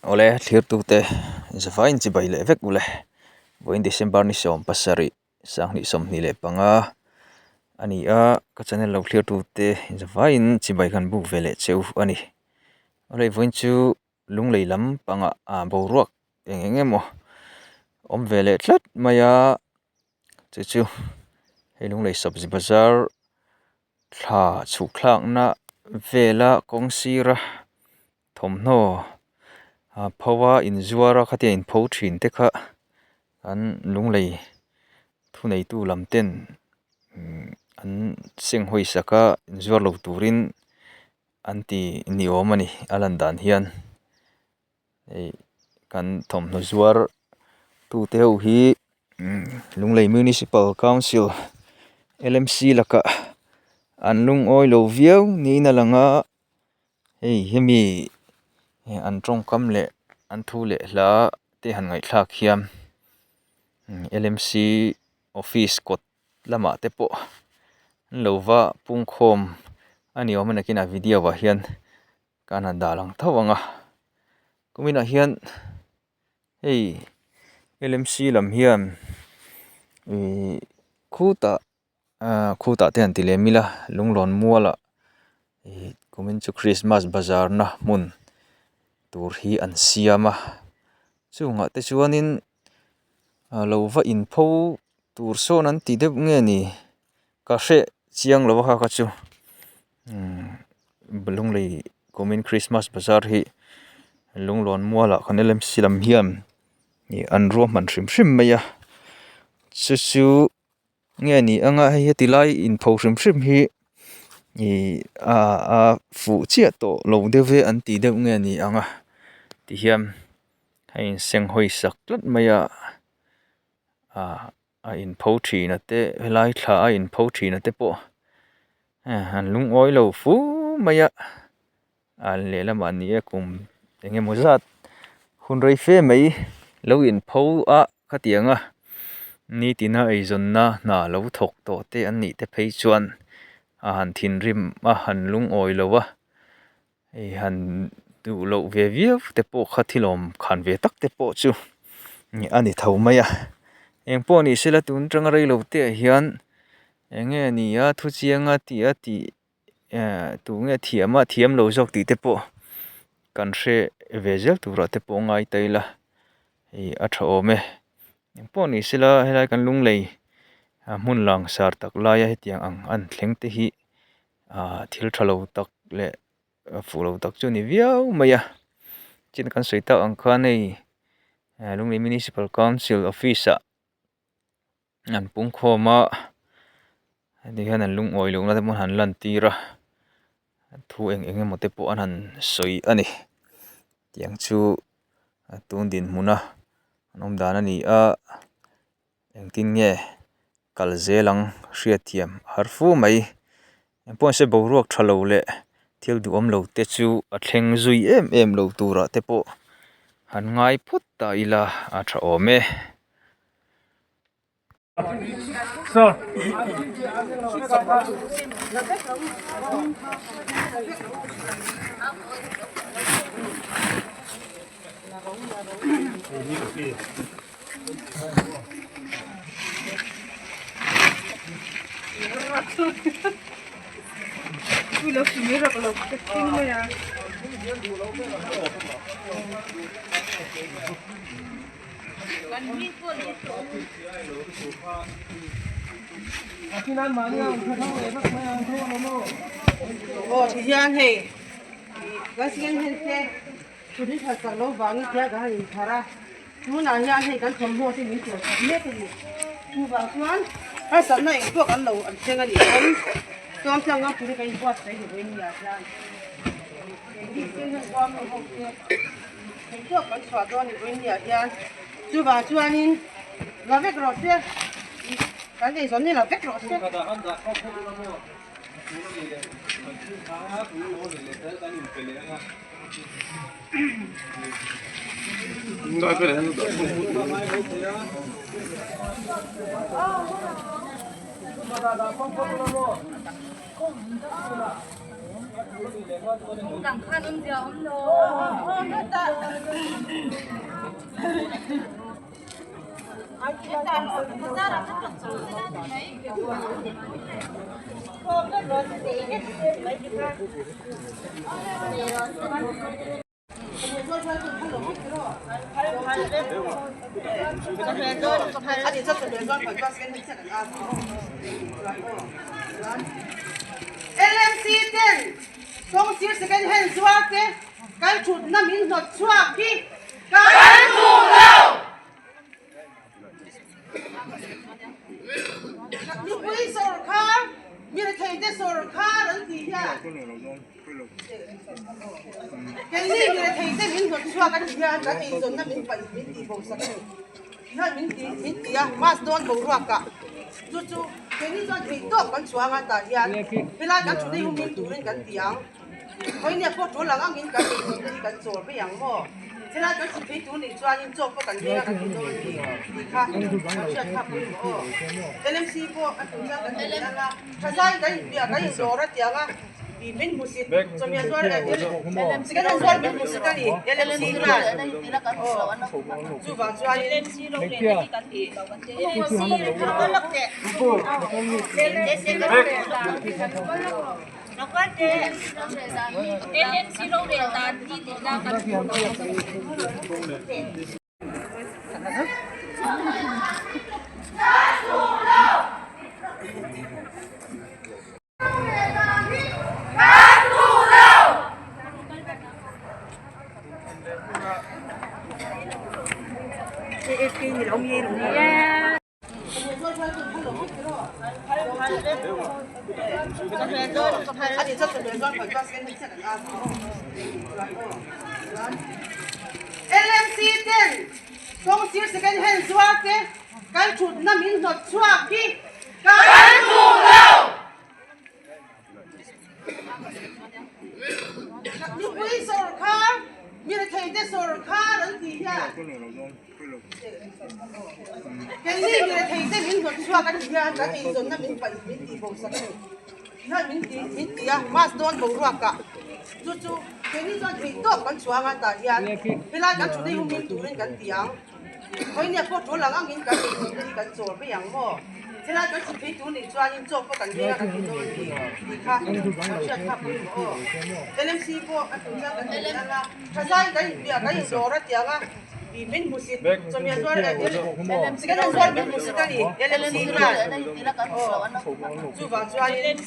Awle thlirtute zavaiin chibai leh vek ule vawiin December ni 17 2025 a ni a ka channel lo thlirtute zavaiin chibai kan buk ve leh cheu a ni awle vawiin chu lunglei lam pangah ah boruak eng eng emaw awm ve leh tlat mai a chu chu hei lunglei sabzi bazar thla chhuk thlakna vela kawng sira thawmhnaw ah pho a inzuar a khatia inpho thin te kha an lunglei thuneitu lam ten umm an senghawi sak a inzuar lo turin an ti ni awm a ni a lan dan hian hei kan thawmhnaw zuar tute ho hi Lunglei Municipal Council L M C lakah an lungawi lo viau niin a lang a hei hemi an tawngkam leh an thu leh hla te han ngaihthlak hian L M C office kawt lamah te pawh an lo va pungkhawm a ni awm a nakinah video ah hian Kan han dah lang tho ang a kuminah hian hei L M C lam hian ihh khutah ahh khutah te han ti lem ila lunglawn mualah ihh kumin chu christmas bazar na hmun tur hi an siam a chungah te chuanin a lo va inpho tur sawn an ti deuh nge ni ka hreh chiang lo a kha kha chu umm lunglei kumin christmas bazar hi lunglawn mualah khan L M C lam hian ih an ruahman hrim hrim mai a chu chu nge ni anga hei heti lai inpho hrim hrim hi ih ah a fuh chiah tawh lo deuh ve an ti deuh nge ni ang a tihian a insenghawi sak tlat mai a ah. A inpho thin a te helai thla a inpho thin a te pawh an lungawi lo fu mai a an lehlamah ni e kum eng emaw zat hun rei fe mai lo inpho a khatiang a nitina eizawnna hna lo thawk tawh te an nih te phei chuan a han thinrim a han lungawi lo a hei han duh loh ve viau te pawh kha thil awm khan ve tak te pawh chu a ni tho mai a eng pawh ni sela tun atanga rei lo te ah hian eng nge ni a thu chiang a tih a tih ehh tunge thiam a thiam lo zawk tih te pawh kan hre ve zel turah te pawh ngai ta ila hei a tha awm e eng pawh ni sela helai kan lunglei hmun langsar tak laia hetiang ang an thleng te hi. Ahh thil tha lo tak leh fuh lo tak chu a ni viau mai a chin kan sawi tak ang khan hei Lunglei Municipal Council office ah an pungkhawm a heti hian an lungawi lohna te pawh an han lan tir a thu eng eng emaw te pawh an han sawi a ni tiang chu tun dinhmun a an awm dan a ni a. Engtin nge kal zel ang hriatthiam a har fu mai. Engpawh se boruak tha lo leh thil duhawm lo te chu a thleng zui em em lo turah te pawh han ngai phawt ta ila a tha awm e. Aw tihian hei kan second hand te thut hi that chak lo vangin tia kan han inthar a. Tunah hian hei kan thawmhnaw te min tur khat mek a ni. Chuvang chuan harsatna eng pawh kan lo an thleng a nih pawn chuan tlang ngam turin kan inbuatsaih ni vawiin ni ah hian engtin hian huam ho ho te eng pawh kan chhuah dawn ni vawiin ni ah hian chuvang chuanin la vek rawh se kan eizawn hi la vek rawh se. LMC ten kawngsir second hand zuar te kan thutna min hnawt chhuak hi kan duh lo. Nupui sawrkhar, mi retheite sawrkhar an tih hian keini mi retheite min hnawt chhuak a nih hian kan eizawnna min paih min tih bo sak a ni. Hian min ti min ti a, mass dawn boruakah chu chu keini chuan theih tawk kan chhuang a tah hian helai kan thunei humhim turin kan ti ang. Khawinia pawh tul ang angin kan eizawnna hi kan chawl mai ang maw? Helai kan chhip phei tur nih chuanin chaw pawh kan veng a kan ti dawn a ni tih kha kan hriat kha pawimawh aw. LMC pawh a tul chuan kan ti leh ang a, tha zaiin kan inpiah kan indawr a tiang a, ih min hmusit chawhmeh zuar second hand zuar min hmusit a ni LMC hian aw chuvang chuanin. LMC ten kawngsir second hand zuar te kan thutna min hnawt chhuak hi kan duh lo. Nupui sawrkhar, mi retheite sawrkhar an tih hian keini mi retheite min hnawt chhuak a nih hian kan eizawnna min paih min tih bo sak a ni. Hian min ti min ti a, mass dawn boruakah chu chu keini chuan theih tawk kan chhuang a tah hian helai kan thunei humhim turin kan ti ang. Khawinia pawh tul ang angin kan eizawnna hi kan chawl mai ang maw? Helai kan chhip phei tur nih chuanin chaw pawh kan veng a kan ti dawn a ni tih kha kan hriat kha pawimawh aw. LMC pawh a tul chuan kan ti leh ang a, tha zaiin kan inpiah kan indawr a tiang a, ih min hmusit chawhmeh zuar second hand zuar min hmusit a ni LMC hian aw chuvang chuanin.